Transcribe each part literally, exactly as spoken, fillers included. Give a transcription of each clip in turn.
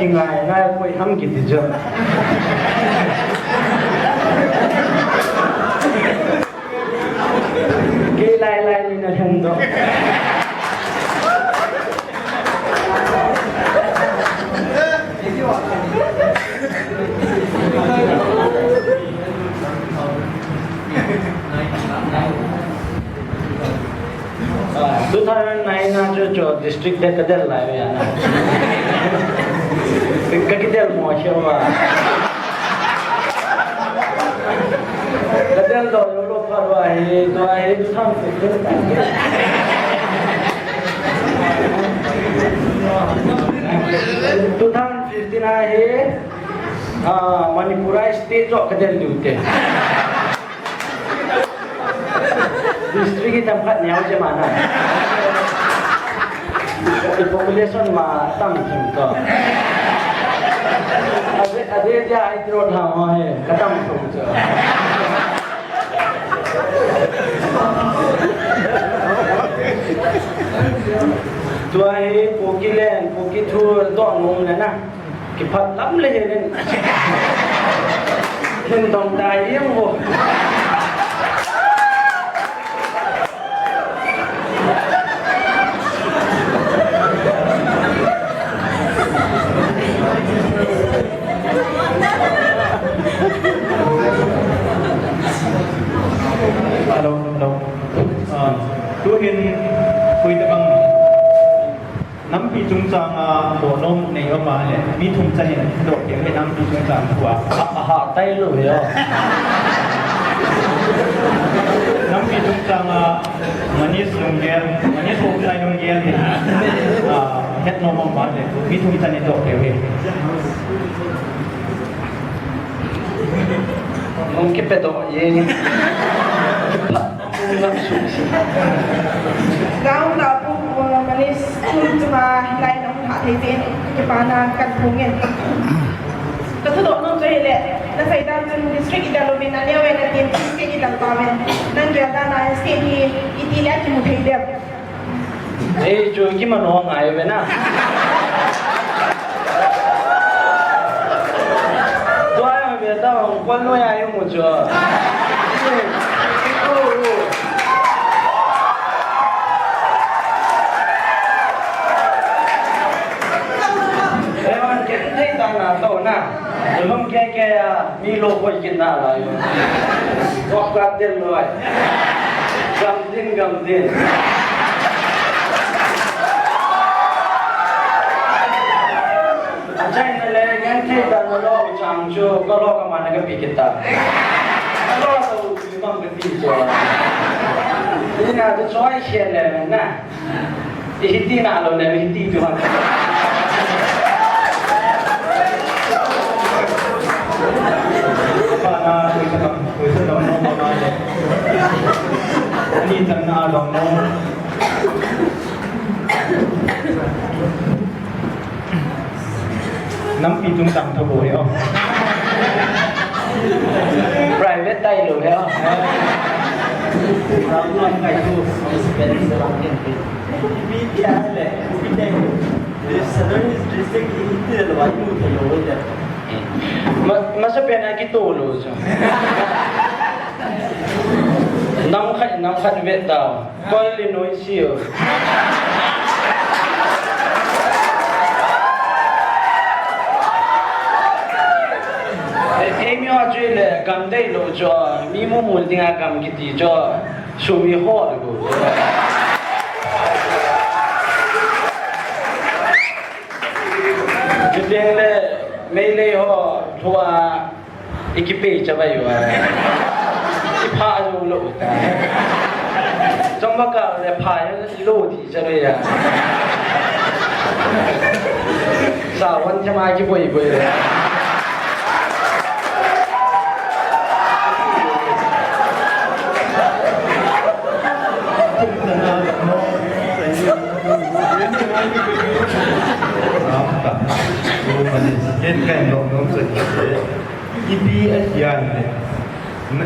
Ngai, ngai, koi ham kiti jo. Kei lai lai ni na lhen do. Ah, two thousand nine na chu chu district de ka del lai ya na. Ka kidel mo che wa. Ka del do lo lo pha wa he, do he two thousand fifteen. Two thousand fifteen a he, ah, Manipur a state jo ka del diu te. District hi tam khat neo che ma na. I population ma tam thim to. Ade, ade dia ai tiro tha ho he, ka tam thum cho. Tua hi Kuki len, Kuki thu to ngom le na. Kiphat lam le hin. Hin dong dai yeng vo. Hello, hello. Ah, tu hin koi tabang. Nampi chungchang a donom nei um a le, mi thum chan in doh keu hi nampi chungchang thu a. A, a ha tai lou hi o. Nampi chungchang a Manish Lunggel, Manish Hopsai Lunggel hi, a, het nom um a le, mi thum chan in doh keu hi. Hung kipe doh ye. Gaon Lapu, uh, Manish, chun chuma hilai na hung ha thei te, kipana kan phung in. Ka thudoh nom chu hile, na sei dan chun district i dal uvin, a neo in a tin, state i dal tauvin. Nang gel dan a state hi, iti le kimu thei dem. Ei, chu kimano ngai ve na. Tua ve ta hong kwan noi ai mu chu. Evan ken thei ta na to na. Lum ke ke a, mi lo koi kin na la yo. Kok ka den loi. Gam din, gam din. Achai na le, ngan thei ta na lo chang chu, ka lo ka ma na ka pi kita. Ka lo to u chu mang ka ti chu. Ina tu choi chen le na. Ihiti na lo le, ihiti tu ha. Apa na, koi sa kam, koi sa kam no ma le. Ani tan na dong no. Nampi chungchang tho bo he o. Private tai lou he o. Ram lam kai tu, spend ram ken ken. Ipi tia le, ipi tia. This Southern Hills District hi iti le lou, imu thei lou le. Ma, masa pen a kito lou so. Nam khat, nam khat vet ta. Kol le noi sio. Ei mi a chu le gam dei lou chu, mi mu mu ding a gam kiti chu, sum i ho le go. Kideng le, Meitei ho, thua, i kipe cha bai wa. I pha lo lo ta. Chom ba ka le pha lo ti cha lo ya. Sa wan cha ma ki boi boi. Ipi a hian le,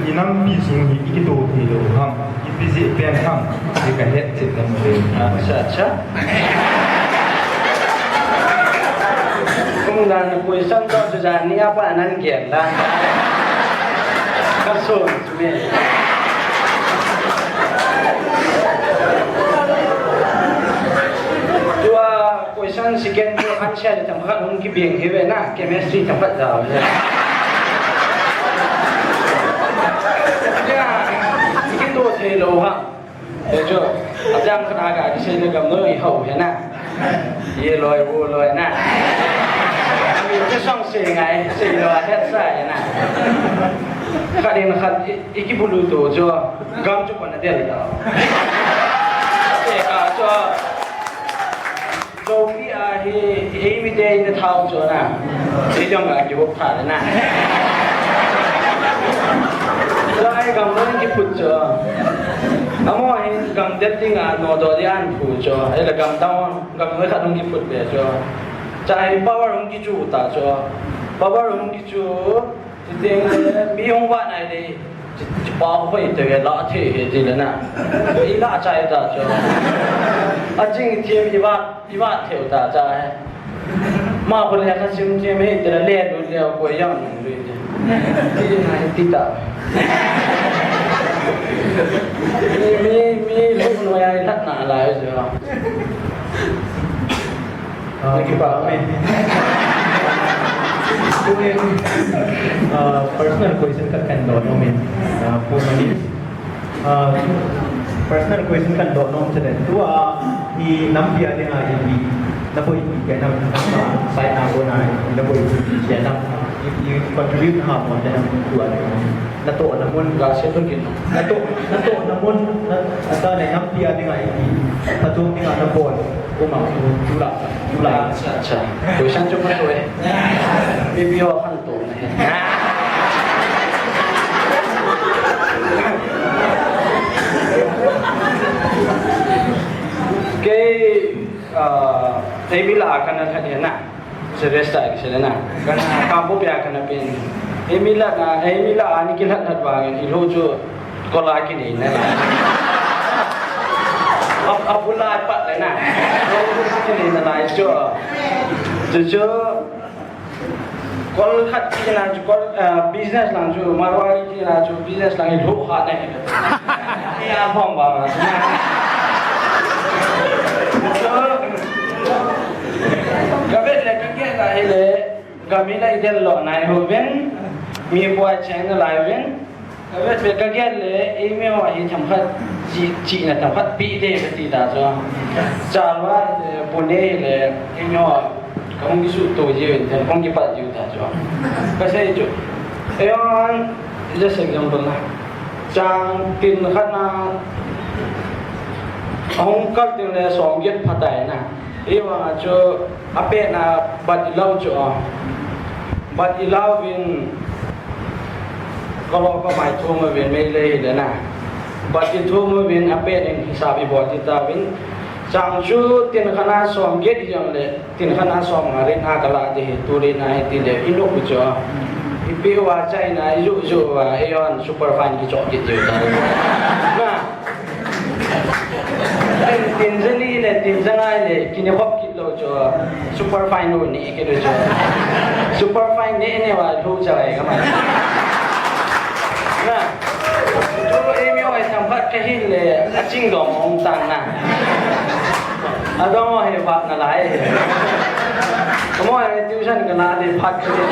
i nampi sung hi i kito thei lo ham, ipi jeh pen ham, i ka het chet lam le. Acha, acha. Nan question to chu jan ni apa nan gen la. Ka sun chu me. Tua question second chu answer le themkhat hung kibeng hi ve na, chemistry themkhat jao ve. Ya, kito thei lou ha. He chu, a jang khat a ka kisei le gam noi hou he na. Ye loi, wo loi na. Ami chu song sei ngai, sei lou a het sa he na. Khat in khat i, i kibulu to chu, gam chu kona del ta. Te ka chu. Zopi a hi, eimite ina thao chu na. Eijong a kihop tha le na. Chua hi gam loi kiphut chu. Amaho hi gam det ding a nodoh dia ahin phu chu. Ahile gam down, gam loi khat hung kiphut be chu. Chua hi power hung kichu ta chu. Power hung kichu. Chuteng le, mi hung vah nai le, chi, chipa hoi te la thei he ti le na. I la chai ta chu. A jing thim i vah, i vah theu ta cha he. Ma ko le ka sim thim he ti le le lu le ko yang lu ti. Ti na ti ta. Mi, mi, mi lu no ya lat na la chu. Ah, okay. Tuin, ah, personal question khat kahin doh nom in, ah, Pu Mani. Ah, personal question kahin doh nom chule. Tua, i nampi a dinga ipi, na boipi kei nam, nam, sai na ko na, na boipi kei nam, i, i contribute na ha mo te nam tua. Natoh na mun. Ga se to kin. Natoh, natoh na mun, na, ata le nampi a dinga ipi. Phatung dinga na bol. Uma, tu, tu la, tu la. Acha, acha. Question chu phatung e. Maybe ho khan to na he. Kei, ah, eimi la kana tha na. Sylvester kisei le na. Kana kampu pia kana pen. Eimi la na, eimi la ani kilat hat vangin, ilou chu kola kinei na. Ap, apula pat le na. Kola kinei na lai chu. Chu chu. Kol khat kina chu, kol, ah, business lang chu, Marwari kina chu, business lang ilou kha na. Ni a phong ba ma. Chu. Ka vet le ka keh ta hi le, gam i la i del lo nai ho vin, mi pua cheng na lai vin, ka vet vet ka keh le, eimi ho hi themkhat, chi, chihna themkhat pi de ka ti ta chu. Chalwa, eh, Pune le, eimi ho, ka hung kisu to ji vin, then hung kipat ji ta chu. Ka sei chu. Eihon, just example na. Chang tin khat na, hung kal tin le som get phatai na. Eivang a chu, Apet na bat i lau chu a. Bat i lau vin, ka lo ka mai thum vin mei le hi le na. Bat i thum vin apet in hisap i bol ti ta vin. Chang chu tin khat na som get jong le, tin khat na som nga rin a ka la ti hi, tu rin a hi ti le, i nu chu a. I pi wa chai na, i ju ju wa, eihon super fine ki chok ki ju ta. Na. Tin, tin jali le, tin jangai le, kine hop ki lo chu, super fine lo ni ki lo chu. Super fine ni ni wa lo cha ai ka ma. Na. Chu eimi ho ai themkhat ka hin le, a ching dom hung tan na. A dom ho he va na lai. Ka mo ai tuition ka na le phat ka le.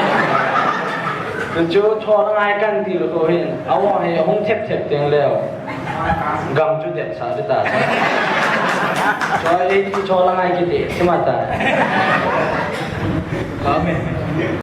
Chu chu cho na ngai kan ti lo ko hin. A mo he hung thep thep teng leo. Gam chu det sa di ta. Cho ei ti cho la ngai ki ti, ti ma ta. Amen.